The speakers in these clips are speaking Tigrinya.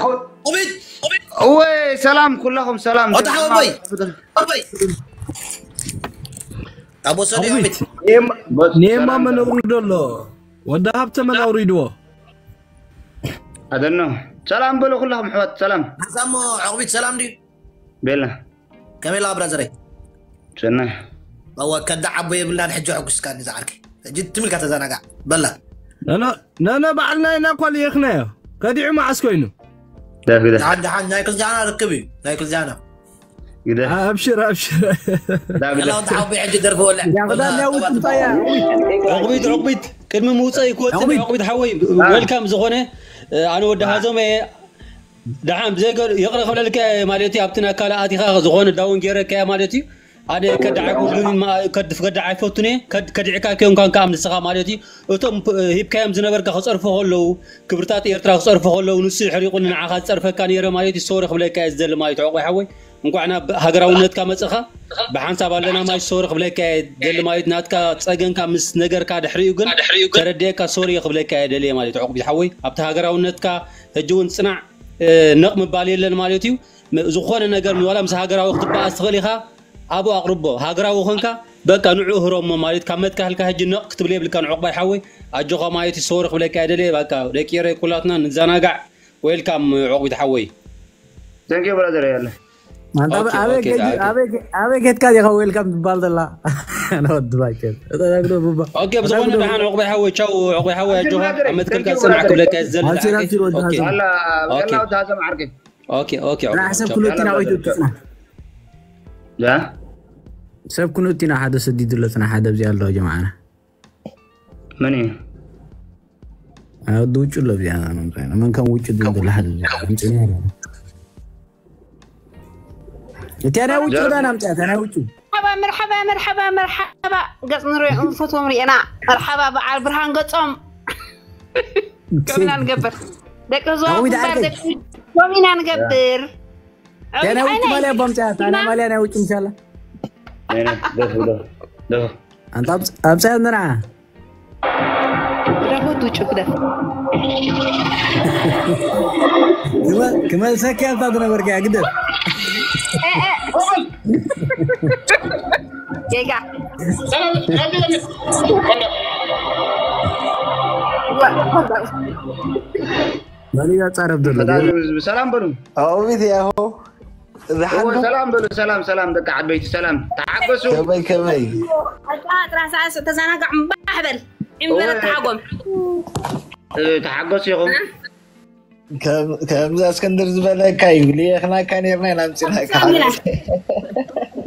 ኦቤት፣ ኦቤት። እወ፣ ሰላም ኩላኹም፣ ሰላም። ወዲ ሓወቦይ፣ ሓወቦይ። ኣቦ ሰዲ ኦቤት። ኦቤት። ኔማ፣ ኔማ ሰላም፣ መን ሰላም። ኣውሪዶ ኣሎ? ወዲ ሃብተ መን ኣውሪድዎ? ኣደኖ። ሰላም በሉ ኩላኹም ኣሕዋት፣ ሰላም። ኣዛሞ ዖቕቢት ሰላም ድዩ? ቤላ። ከመይ ኣላ ብራዘረይ? ሰናይ። ኣዋ፣ ከዳ ዓቦ የብልናን፣ ሕጂ ኣሕጉስካኒ ዝዓርከይ። ሕጂ ትም ኢልካ ተዘናጋዕ። በላ። ነነ፣ ነነ ባዕልና ኢና እኮ ልኢኽናዮ። ከዲዑ መዓስ ኮይኑ? ግደፍ፣ ግደፍ። ደሓን፣ ደሓን፣ ናይ ክልቲኣና ርክብ እዩ። ናይ ክልቲኣና። ግደፍ። ኣብሽር፣ ኣብሽር። ዳ ግደፍ። ያው ተዓቢ ሕጂ ደርፊ ወልዕ። ያ፣ ክዳን ያው ትንፋያ። ዑቕቢት፣ ዑቕቢት፣ ቅድሚ ምውፀይ ክወፅእ ዑቕቢት። ዑቕቢት ሓወይ፣ አ። ዌልካም ዝኾነ፣ እ፣ ኣነ ወዲ አ። ሃዞም እየ። ደሓን፣ ብዘይ ገ-፣ ይቕረ ክብለልካ እየ ማለት እዩ። ኣብቲ ናይ ካልእ ኣቲኻ ዝኾነ ዳውን ገይረካ እየ ማለት እዩ። ኣነ ከዳዕ ኣይብሉን፣ ማ-፣ ከድፍ ከዳዕ ኣይፈቱን እየ። ከድ-፣ ከዲዕካ ኮንካን ከኣ ንስኻ ማለት እዩ። እቶም ፕ-፣ ሂብካዮም ዝነበርካ ክጸርፉ ከለዉ፣ ክብርታት ኤርትራ ክጸርፉ ከለዉ፣ ንሱ ይሕሪቑ ንዓኻ ዝጸርፈካ ነይረ ማለት እዩ። ሶሪ ክብለካ እየ ዝደሊ ማለት እዩ፣ ዕቑባይ ሓወይ። እንኳዕ ናብ ሃገራውነትካ መጽኻ። ብሓንሳብ ኣለና ማለት ሶሪ ክብለካ እየ ዝደሊ ማለት እዩ። ናትካ ጸገምካ ምስ ነገርካ ድሕሪኡ ግን ተረዲኤካ ሶሪ ክብለካ እየ ደልየ ማለት እዩ፣ ዕቑቢት ሓወይ። ኣብቲ ሃገራውነትካ ሕጂ እውን ጽናዕ፣ እ፣ ነቕ ምባል የለን ማለት እዩ። ም-፣ ዝኾነ ነገር ዋላ ምስ ሃገራዊ ክትበኣስ ትኽእል ኢኻ። ኣብኡ ኣቕርቦ። ሃገራዊ ኾንካ በቃ ንዑ ህረሞ ማለት ካብ መትካህልካ ሕጂ ነቕ ክትብል የብልካን ዕቑባይ ሓወይ። ኣጆኻ ማለት እዩ፣ ሶሪ ክብለካ እየ ደልየ። በቃ ደቂ ኤረይ ኩላትና ንዘናጋዕ። ዌልካም ዕቑቢት ሓወይ። Thank you brother ያለ። ኣንታ ኦኬ፣ ኣበይ ኦኬ፣ ከጅ-፣ ኦኬ። ኣበይ ከ-፣ ኣበይ ከድካ ዲኻ ዌልካም ትባል ዘላ? ኣነ ወዲ ባይከል። እዛ ግዶ ቡባ። ኦኬ፣ ብዝኾነ እዛ ግዶ ደሓን ዕቑባይ ሓወይ፣ ቻው ዕቑባይ ሓወይ፣ ኣጆኻ። ብራዘር፣ ኣብ መትከልካ thank you ጽናዕ ብራዘር። ክብለካ እየ ዝደሊ ሓወይ። ንዓኸ። ኣሲር፣ ኣሲር፣ ወዲ ኦኬ። ሓወይ። ኣላ፣ ኦኬ። ኣላ ወዲ ሃዘም ዓርከይ። ኦኬ፣ ኦኬ፣ ኦኬ፣ ኣላ ኦኬ፣ ሰብ ኦኬ። ኩሉ እቲ ናወይቱ ትጽናሕ። ያ? ሰብ ኩኑ እቲ ና ሓደ ሰዲዱ ኣሎ፣ ጽና ሓደ ኣብዚ ኣሎ ጀማዓና። መን እዩ? ኣይ፣ ወዲ ውጩ ኣሎ እዚኣ፣ መን ከ-፣ መን ከም ውጩ ድዩ ዘሎ ሓደ እዚኣ? ኣምጪ ነይሩ። እቲ ናይ ውጩ ጀረብ። ዳን ኣምጪ፣ እቲ ናይ ውጩ። መርሓባ፣ መርሓባ፣ መርሓባ፣ መርሓባ። ገጽ ንሪኦ፣ ንፈትዎም ሪኤና። መርሓባ፣ በዓል ብርሃን ገጾም። ከምና ንገብር። ደቂ ህዝባዊ ኣዊ ግንባር፣ ዳኣርከይ። ደቂ፣ ከምና ንገብር። ኣዊ ናይ ውጭ ዳኣርከይ። ማልያ ቦምጫ፣ ታና ማልያ ናይ ውጭ ምሻላ። ናይ፣ ናይ፣ ደፍ፣ ደፍ፣ ደፍ። ኣንታ ኣብ፣ ኣብ ጻያ ንራ። ደፍ፣ ውጭ ክደፍ። ክመ-፣ ክመልሰኪ ኣንታ ዝነበርካ ግደፍ። እ፣ እ። ጌጋ። መን እዩ ኣጻረፍ ዘሎ? ፈጣሪ ህዝቢ ሰላም በሉ። ኣውቢት ያሆ። ዝሓሉ? እወ፣ ሰላም በሉ፣ ሰላም፣ ሰላም፣ ደቂ ዓበይቲ ሰላም። ተሓገሱ። ከመይ፣ ከመይ? ኣታ ጥራሕ ሰዓት ተዘናጋዕ እምባሕ በል። እምበር እወ። ተሓጎም። እ፣ ተሓገሱ ኢኹም። ከም፣ ከምዛ እስክንድር ዝበለካ እዩ። ልየኽናካ ኔርና ኢና ኣምጺናካ። ኣምጺናካ።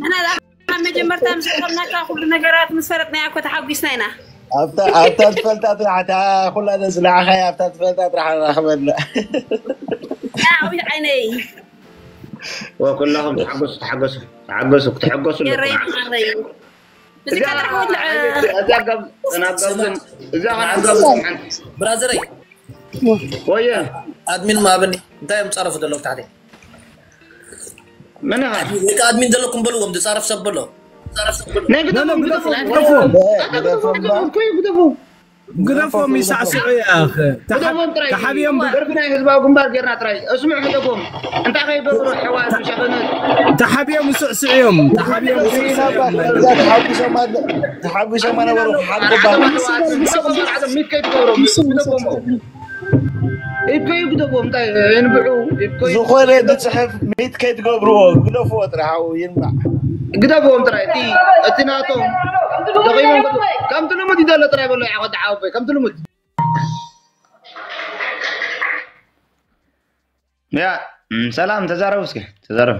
ንሕና ደኣ ካብ መጀመርታ ምስ ኣኸብናካ ኩሉ ነገራት ምስ ፈለጥናያ እኮ ተሓጒስና ኢና። ኣብታ፣ ኣብታ ትፈልጣ ጥራሕ፣ እታ ኩላ ዘጽናዕኻያ ኣብታ ትፈልጣ ጥራሕ ንራኸበላ። ያ፣ ኣውይ ዓይነይ። ወኩላኹም ተሓገሱ፣ ተሓገሱ፣ ተሓገሱ፣ ክትሕገሱ ኣለኩም። የረይ፣ የረይ። እዚ እዚኣ ካድራ ወድዕ። እዚኣ ጋብ-፣ ናብ ጋብዞም፣ እዚኣ ኸዓ ጋብዞም ሓንቲ። ብራዘረይ። ወየ። ኣድሚን ማበኒ። እንታይ እዮም ጻረፉ ዘለዉ ታሕተይ? መን ኢኻ? ኣድሚን፣ ወይ ከኣ ኣድሚን ዘለኩም በልዎም፣ ዝጻረፍ ሰብ በሎ። ናይ ግደፎም፣ ግደፎም፣ ግደፎም። ግደፎም፣ ግደፎም፣ ግደፎም። ግደፎም ይሳዕስዑ እያ፣ ኣኸ። ተሓ-፣ ግደፎም ጥራይ። ተሓብዮም ብ-፣ ደርፊ ናይ ህዝባዊ ግንባር ጌርና ጥራይ። እስምዕ፣ ግደፎም። እንታይ ከይገብሩ ኣሕዋት ሸፈነት? ተሓብዮም ይስዕስዑ እዮም። ተሓብዮም ይስዕስዑ እዮም። ተሓጒሶም ኣለ-፣ ተሓጒሶም ኣነበሩ። ሓቂ ዓረብ ባል። ዓረብ ዓረብ ሚት ከይትገብሮም። ግደፎም። ኢድ ከይግደፎም፣ እንታይ የንብዑ? ኢድ ከይ-፣ ዝኾነ ዝጽሕፍ ሚት ከይትገብርዎ፣ ግደፍዎ ጥራሕ፣ ኣብኡ ይንባዕ። ግደፍዎም ጥራይ። እቲ፣ እቲ ናቶም ደኺሞም ክዱ-፣ ከምቲ ልሙድ ይደሎ ጥራይ በሎ፣ ያኸ ደዓወቦይ፣ ከምቲ ልሙድ። ያ፣ እም፣ ሰላም፣ ተዛረቡ እስኪ፣ ተዛረቡ።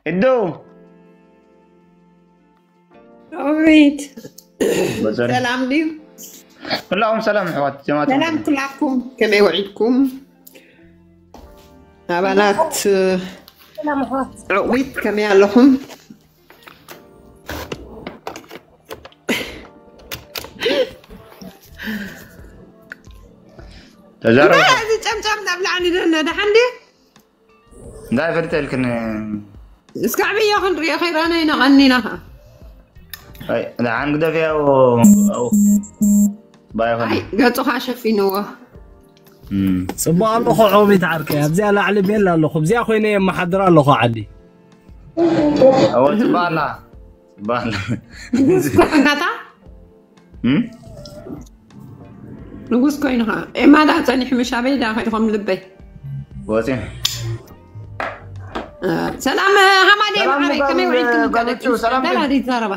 እዶ። ኦሪት። በዘር። ሰላም ድዩ? ኩላኹም ሰላም ኣሕዋት፣ ጀማዓት። ሰላም ኩላኩም፣ ከመይ ውዒልኩም? ኣባላት ሰላም ኣሕዋት። ዕቑቢት ከመይ ኣለኹም? ተዛረቡ። እንታይ እዚ ጨምጫም ናብ ላዕሊ ደነ፣ ደሓን ድዩ? እንታይ ፈልጠልክን? እስካዕ ብዮ ክንሪኦ ከይራና ኢና ቀኒና ኸዓ። ኣይ፣ ደሓን ግደፍያ፣ ኣው፣ ኣው። ባይኾን። ኣይ፣ ገጹኻ ሸፊንዎ። ጽቡቕ ኣለኹ ዖቢት ዓርከይ፣ ኣብዚኣ ላዕሊ ቤላ ኣለኹ፣ ኣብዚኣ ኮይነ የመሓድር ኣለኹ ዓዲ። እወ ጽባላ ጽባላ ንጉስ ኮይንካ ንጉስ ኮይንካ ኤማ ዳ ጸኒሑ ምሽ ኣበይ ዳ ኮይንኩም ልበይ ወፂ ሰላም ሃማዴ ማዓረይ ከመይ ውዒልኩም ዳላ ይዛረባ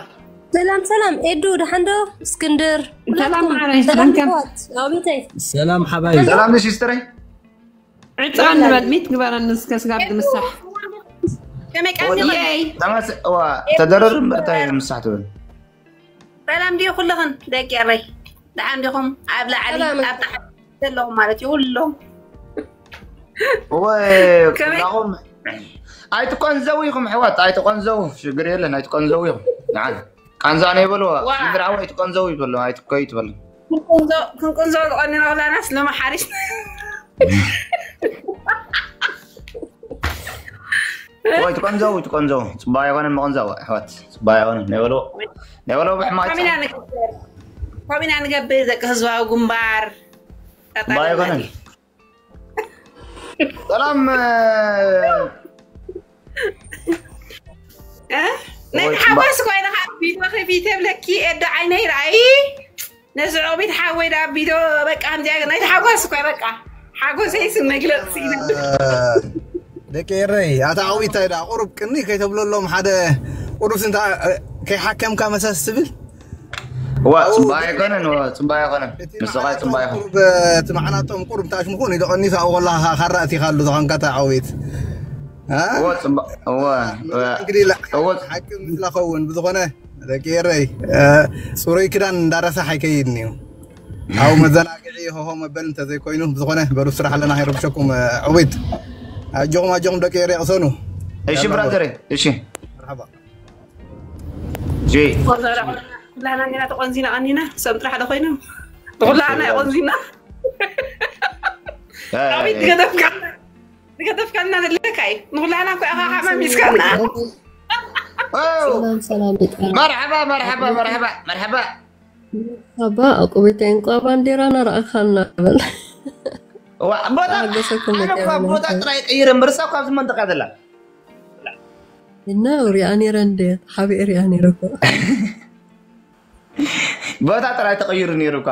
ሰላም ሰላም ኤዱ ደሓንዶ እስክንድር ሰላም ማዓረይ ሰላም ከም ኣቤተይ ሰላም ሓባይ ሰላም ንሲስተረይ ዕፃ ንበል ሚት ግበረኒ እስከ ስጋብ ዝምሳሕ ከመይ ቀኒ የይ ተደረር እምበርታ ምሳሕ ትብል ሰላም ድዩ ኩልኽን ደቂ ኤረይ ደሓን ዲኹም ኣብ ላዕሊ ሰላም። ኣብ ታሕቲ ዘለኹም ማለት እዩ ኩሎም ወይ ኩላኹም ኣይትቆንዘው ኢኹም ኣሕዋት ኣይትቆንዘው ሽግር የለን ኣይትቆንዘው ኢኹም ንዓን ቃንዛ ናይ በልዋ ዋ። ሽግር ኣዋ ኣይትቆንዘው ይበሉ ኣይትኮይ ትበሉ ክንቁንዞ ክንቁንዞ ዝቐኒና ኩላናስ ሎማ ሓሪስ ወይ ትቆንዘው ትቆንዘው ጽባይ ይኾነ መቆንዘው ኣሕዋት ጽባይ ይኾነ ናይ በልዎ ናይ በልዎ ብሕማይ ኮሚና ንገብር ኮሚና ንገብር ደቂ ህዝባዊ ግንባር ባይኮነን ሰላም ናይ ተሓጓስ ኮይነ ቪድዮ ከፊተ ብለኪ ኤዶ ዓይነይ ርኣይ ነዚ ዖቢት ሓወይ ዳ ቪድዮ በቃ ከምዚኣ ናይ ተሓጓስ እኮ በቃ ሓጎሰይስ መግለፂ ይነግር ደቂ ኤረይ ኣታ ዓዊት እንታይ ደኣ ቁሩብ ቅኒ ከይተብለሎም ሓደ ቁሩብ ስንታ ከይሓከምካ መሰስ ትብል ዋ ጽባይ ኣይኮነን ዋ ጽባይ ኣይኮነን ንስኻ ጽባይ ኣይኮነን ቁሩብ እቲ ማዕናቶም ቁሩብ ታሽሙ ኮን ኢሉ ቀኒሱ ኣብኡ ከለኻ ካራ እቲኻሉ ዝኾንካ ኣታ ዓዊት እ? እወ ጽባ- እወ እወ- እንግዲህ ላ- እወ ሓቂ ምስላ ኸውን ብዝኾነ ደቂ ኤረይ እ፣ ጽሩይ ክዳን እንዳረሳሕ ኣይከይድን እዩ ኣብ መዘናግዒ ሆሆ መበል እንተዘይኮይኑ ብዝኾነ በሉ ስራሕ ኣለና ኣይረብሸኩም እ፣ ዕዊት ኣጆኹም ኣጆኹም ደቂ ኤረይ ቅሰኑ እሺ ብራዘር እሺ መርሓባ ጂ ኩላና ኒና ተቆንዚና ቀኒና ሰም ጥራሕ ዶ ኮይኖም ብኩላና ይቆንዚና ዓዊት ገደፍካ ዝገደፍካልና ዘለካ እዩ ንኩላና እኮ ኢኻ ሓማሚስካና መርሓባ መርሓባ መርሓባ መርሓባ ኣባ ኣቁቤታይ እንቋ ባንዴራና ረኣኻና በል እዋ ቦታ ኣገሰኩም ኣነ እኳ ቦታ ጥራይ ቀይረ እምበር እሳ እኳ ኣብዚ መንጠቃ ዘላ እና ሪኣ ነይረ እንደ ሓቢኤ ሪኣ ነይረ እኮ ቦታ ጥራይ ተቐይሩ ነይሩ እኳ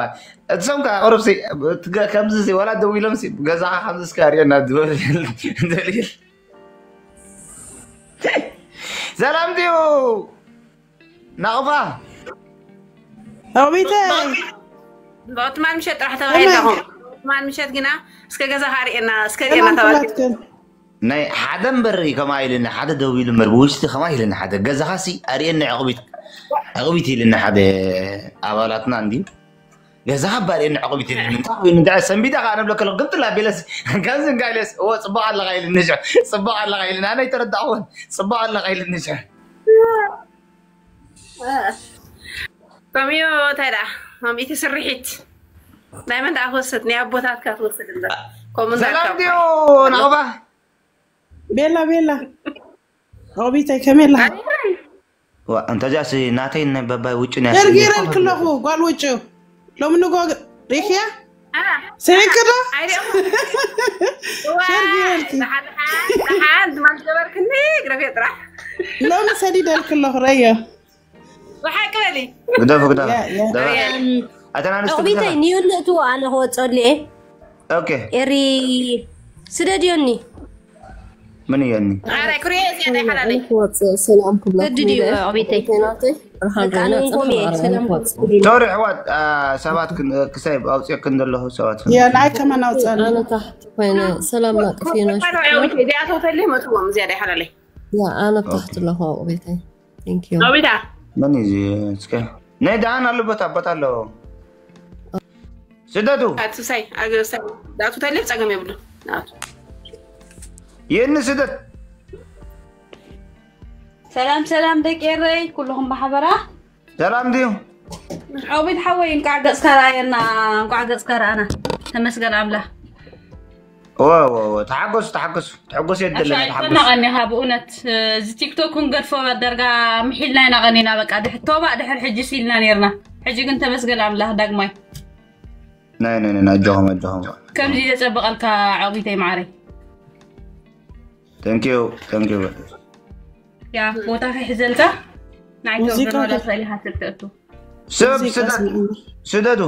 እሶም ከዓ ቁሩብ ሲ- እቲ ገ- ከምዚ ሲ- ዋላ ደው ኢሎም ሲ- ገዛኻ ከምዚ እስከ ኣርእየና ዝበሉ ደልዩ ሰላም ድዩ ናቕፋ ኣቤተ ብኦትማን ምሸት ጥራሕ ተባሂልኩም ብኦትማን ምሸት ግና እስከ ገዛኻ ኣርእየና እስከ ርእየና ሰላም ተባሂልኩም ኩላትክን ናይ ሓደ እምበር ከምኣ ኢልኒ ሓደ ደው ኢሉ እምበር ብውሽጢ ከምኣ ኢልኒ ሓደ ገዛኻሲ ኣርእየኒ ዕቕቢት ዕቕቢት ኢልኒ ሓደ ኣባላትና እንዲ ገዛኻ ባርእየኒ ዕቕቢት ኢልኒ እንታይ ኮይኑ እንታይ ሰንቢዳ ከዓ ንብለከ ግምጥላ ቢለስ ከምዚ እንካ ኢለስ እዎ ፅቡቅ ኣለካ ኢልኒ ሽዑ ፅቡቅ ኣለካ ኢልኒ ኣነ ኣይተረዳእኩዎን ፅቡቅ ኣለካ ኢልኒ ሽዑ ከምኡ እንታይ ደኣ ማሚቲ ስርሒት ናይ መን ደኣ ክወስድ ናይ ኣቦታትካ ትወስድ እምበር ከምኡ ሰላም እንዳልካ ድዩ ናቕባ ቤላ ቤላ ሮቢተይ ከመይ ኣለኻ ዋ እንተዚኣስ ናተይ በባይ ውጭ ሸርጊረልክ ኣለኹ ጓል ውጭ ሎሚ ንጎ ሪኽያ ስዒድክ ዶ ኣይሪኦም ሸርጊረልኪ ደሓን ትማል ገበርክኒ ግረፌ ጥራሕ ሎሚ ሰዲደልክ ኣለኹ ረዮ ብሓቂ በሊ ግደፉ ግደፉ ያ፣ ያ። ደባ ያ። ኣተን ኣንስቲ ዕቕቢተይ ግደፋ ንዩ ንእትዎ ኣነ ክወፀሉ እየ ኦኬ ኤሪ ስደድዮኒ ምን እየኒ ኣረ ክሪኦ እዚኣ ናይ ሓላለይ ክወፅእ ሰላም ክብለኩም ሰድድዩ ኢለ ዕቕቢተይ ናተይ ብርሃን በቃ ራይና ንእንኮም እየ ፅርሃን ሰላም ክወፅእ ሶሪ ኣሕዋት ሰባት ክሳይ ኣውፅኦ ክንደለኹ ሰባት ያ ንዓይ ከማን ኣውፀሉ ኣነ ታሕቲ ኮይነ ሰላም ናቅፊና እዚኣተውተለይ መእትዎም እዚኣ ናይ ሓላለይ ያ ኣነ ታሕቲ ኣለኹ ኣቁቤታይ Thank you ሮቢታ መን እዩ እዚ እስከ ናይ ደሃን ኣሎ ቦታ ቦታ ኣሎ ስደዱ ኣቱሳይ ኣገሳይ ዳቱ ተልብ ፀገም የብሉ ይህን ስደት ሰላም ሰላም ደቂ ኤረይ ኩልኹም ማሕበራ ሰላም ድዩ ዖቢት ሓወይ እንቋዕ ገጽካ ረኣየና እንቋዕ ገጽካ ረኣና ተመስገን ኣምላኽ እወ እወ እወ ተሓጎሱ ተሓጎሱ ተሕጎሱ የደለና ተሓጎሱ ኣሻይኮና ቀኒኻ ብእውነት እዚ ቲክቶክ ክንገድፎ ደርጋ ምሒልና ኢና ቀኒና በቃ ድሕ- ቶባእ ድሕር ሕጂ ሲልና ነርና ሕጂ ግን ተመስገን ኣምላኽ ዳግማይ ናይ ናይ ናይ ኣጆኹም ኣጆኹም። ከምዚ ዘጸብቐልካ ዓቕቢተይ ማዕረይ። Thank you thank you። ያ ቦታ ከይሕዘልካ ናይ ሙዚቃ ተወግዶ ከ- ዳፈሊ ሃትብ ተእቱ። ሰብ ሙዚቃ ስደዱ ስምዕና። ስደዱ።